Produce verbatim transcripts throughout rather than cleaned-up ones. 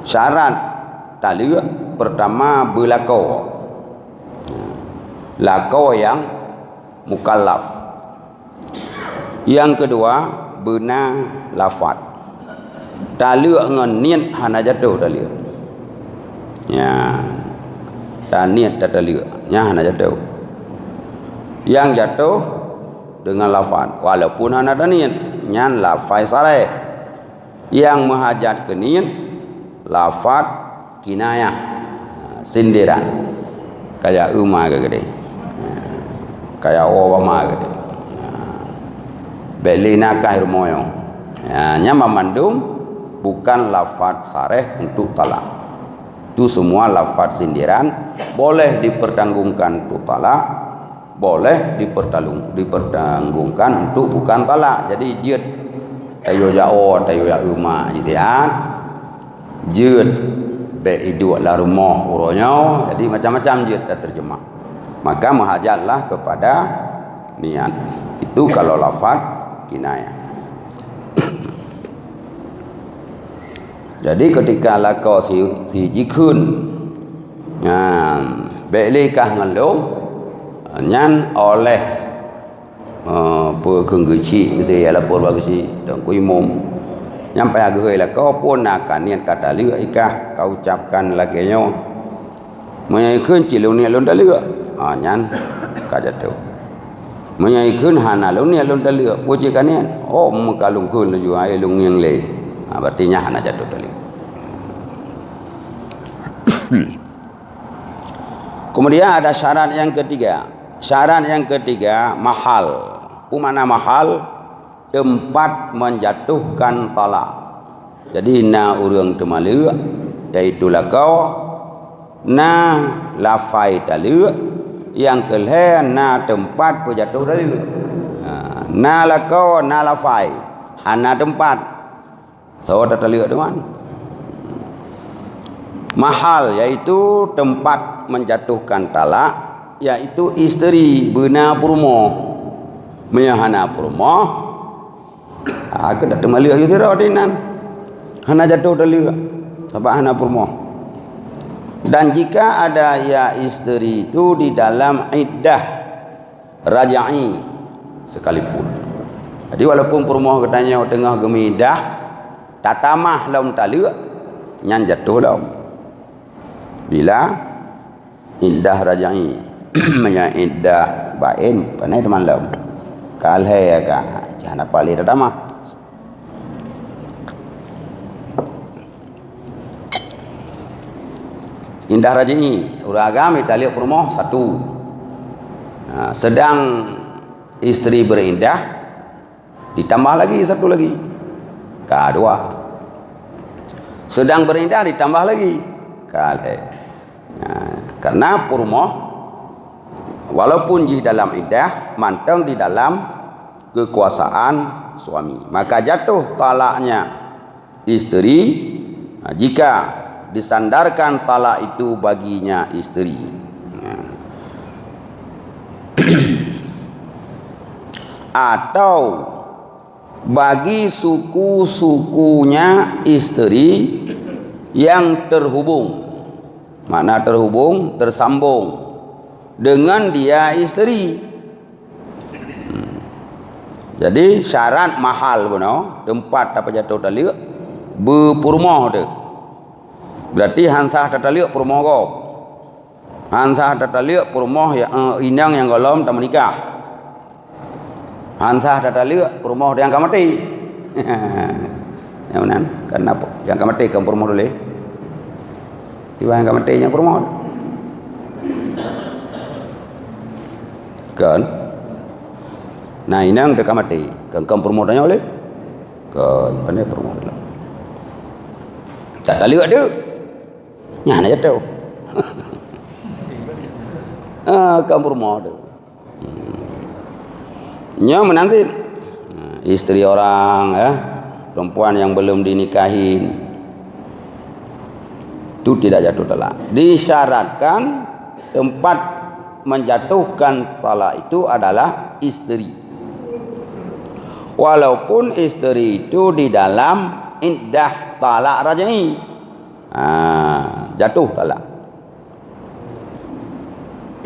Syarat taleuek, pertama beulakoe. Lakoe nyang mukallaf. Nyang keudua, beuna lafaz. Taleuek ngon niet hana jatoh taleuek. Nya, taniet tataleuek, nyan hana jatoh. Nyang jatoh deungon lafaz, walaupun hana taniet, nyan lafaz sareh. Nyang meuhajat keu niet, lafaz kinayah, sindiran. Kaya eu ma geuh keudeh. Kaya woe ma geuh keudeh. Bék lé nakah rumoh nyoe. Nyan banmandum bukan lafaz sareh untuk talak. Itu semua lafaz sindiran, boleh dipertanggungkan untuk talak, boleh dipertalung-, dipertanggungkan untuk bukan talak. Jadi, jeuet tayue jak woe, tayue jak eu ma, jitihat. Jeuet bék iduek lam rumoh uroe nyoe. Jadi, macam-macam jeuet tateurjeumah. Maka, meuhajatlah kepada niat. Itu kalau lafaz kinayah. Jadi, ketika lakoe si, si jikheun, nyan, bék lé kah ngon lôn, nyan óh lheueh, eh, peue kheun geuchik, miseue lapor bak geuchik, Teungku Imum. Nyan payah geuhôi lakoe, phon na ka niet ka taleuek i kah, ka ucapkan lagée nyoe. Meunyoe ikheun cit lôn niet lôn taleuek, ha, nyan ka jatoh. Meunyoe ikheun hana lôn niet lôn taleuek, peue cit ka niet? Oh, meuka lôn kheun laju, hai lôn ngieng lé. Ha, berarti nyan hana jatoh taleuek. Kemudian ada syarat yang ketiga. Syarat yang ketiga, mahal. Peue makna mahal? Teumpat menjatuhkan talak. Jadi, na ureuëng teumaleuek, yaitu lakoe, na lafai taleuek, nyang keu lhée na teumpat peujatoh taleuek. Ha, na lakoe, na lafai, hana teumpat. Soe tataleuek teuma? Mahal, yaitu teumpat menjatuhkan talak, yaitu isteri, beuna peurumoh. Meunyoe hana peurumoh, ha, keu dak teumaleuek yue sidroe di nan. Hana jatoh taleuek, sabab hana peurumoh. Dan jika ada ya isteri itu di dalam iddah rajai sekalipun. Jadi, walaupun peurumoh geutanyoe teungoh geumeuiddah, tatamah lom taleuek, nyan jatoh lom. Bila iddah rajai, meunyoe iddah baén, pane teuma lom. Ka lhée ka, jangan apa lé tatamah. Iddah rajai, ureuëng agam italeuek peurumoh satu. Ha, sedang isteri beriddah, ditambah lagi satu lagi. Ka dua. Sedang beriddah ditambah lagi. Ka lhée. Ha, karena peurumoh, walaupun jih dalam iddah, mantong di dalam kekuasaan suami. Maka jatuh talaknya isteri, ha, jika disandarkan talak itu baginya isteri. Ha. Atau bagi suku-sukunya isteri yang terhubung. Makna terhubung, tersambung dengan dia isteri. Hmm. Jadi, syarat mahal bunoe, teumpat tapeujatoh taleuek, beupeurumoh teuh. Berarti han sah tataleuek peurumoh gob. Han sah tataleuek peurumoh ya, eh, inong nyang gohlom tameunikah. Han sah tataleuek peurumoh nyang ka maté. Nyang meunan, karena nyang ka maté kon peurumoh dilèe. Tiba nyang ka maté nyang peurumoh. Kon. Nah, inong teuh ka maté. Kon, kon peurumoh tanyoe lé. Kon, pane peurumoh dilèe. Tataleuek teuh. Nyan aja tu. Ah, kon peurumoh teuh. Nyoe meunan cit. Nah, istri orang, ya, perempuan yang belum dinikahin, itu tidak jatuh talak. Disyaratkan tempat menjatuhkan talak itu adalah isteri. Walaupun isteri itu di dalam iddah talak raj'i. Ha, jatuh talak.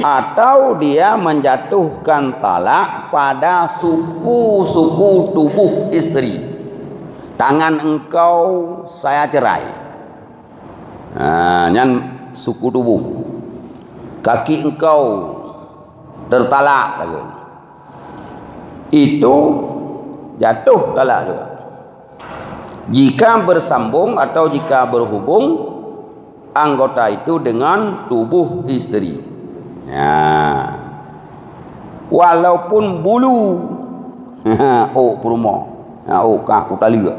Atau dia menjatuhkan talak pada suku-suku tubuh isteri. "Tangan engkau saya cerai." Ha, nyan suku tubuh. "Kaki engkau tertalak," lagu. Itu jatuh talak juga. Jika bersambung atau jika berhubung anggota itu dengan tubuh isteri. Ya. Walaupun bulu ôk peurumoh, ha, ôk kah kutaleuek.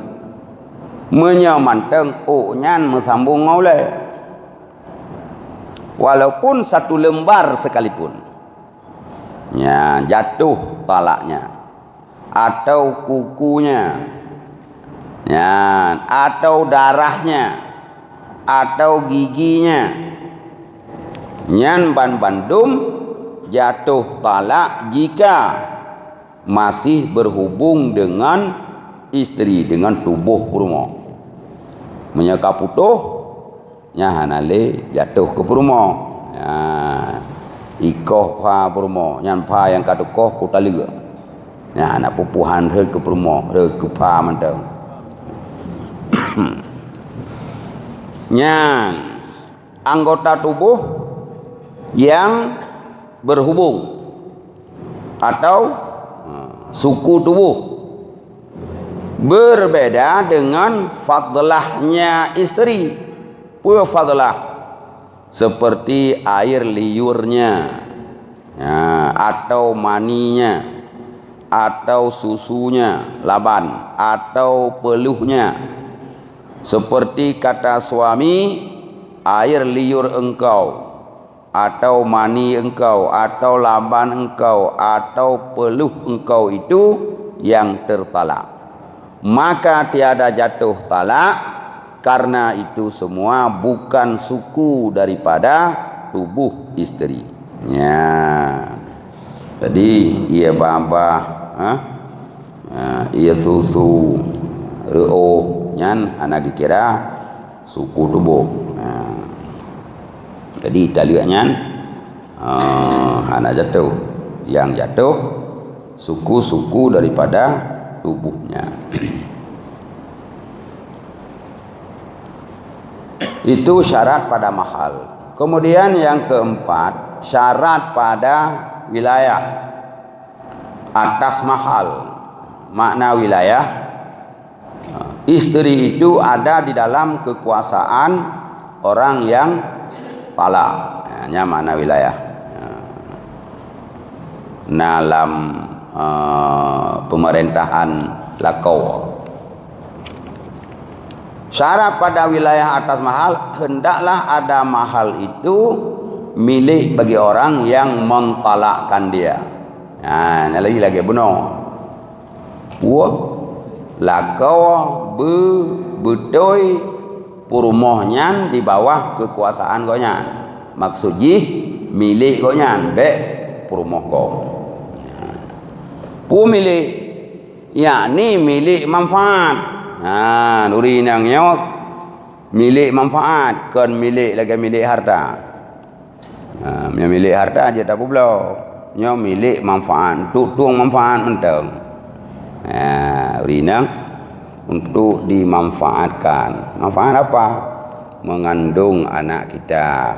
Meunyoe mantong ôk nyan meusambung ngon ulée. Walaupun satu lembar sekalipun. Ya, jatuh talaknya. Atau kukunya. Ya, atau darahnya. Atau giginya. Nyan ban bandum jatuh talak jika masih berhubung dengan isteri, dengan tubuh peurumoh. Meunyoe ka putôh, nyan hana lé jatuh keu peurumoh. Ya, ikoh pha peurumoh, nyan pha nyang ka teukoh kutaleuek. Nyan hana pupuhan rhot keu peurumoh, rhot keu pha mantong. Nyan anggota tubuh yang berhubung atau, ha, suku tubuh berbeda dengan fadlahnya isteri. Peue fadlah? Seperti air liurnya, ya, atau maninya, atau susunya, laban, atau peuluhnya. Seperti kata suami, air liur engkau, atau mani engkau, atau laban engkau, atau peuluh engkau itu yang tertalak. Maka tiada jatuh talak, karena itu semua bukan suku daripada tubuh isteri. Ya. Jadi, ié babah, ha? Ha, ié susu, reuôh, nyan hana geukira suku tuboh. Ha. Jadi, taleuek nyan, ha, hana jatuh. Nyang jatuh, suku-suku daripada tubuhnya. Itu syarat pada mahal. Kemudian yang keempat, syarat pada wilayah atas mahal. Makna wilayah, isteri itu ada di dalam kekuasaan orang yang talak. Nyan makna wilayah. Na lam, eh, pemerintahan lakoe. Syarat pada wilayah atas mahal, hendaklah ada mahal itu milik bagi orang yang mentalakkan dia. Ha, nyan lagi, lagi bunoe. Wah, lakoe beu-, beutôi peurumoh nyan di bawah kekuasaan gobnyan. Maksud jih, milék gobnyan, bék peurumoh gob. Peue milék? Yakni milék manfaat. Ha, ureuëng inong nyoe milék manfaat, kon milék lagée milék harta. Ha, meunyoe milék harta jeuet tapeubloe. Nyoe milék manfaat, untuk tueng manfaat mantong. Ha, ureuëng inong untuk dimanfaatkan. Manfaat apa? Mengandung anak kita.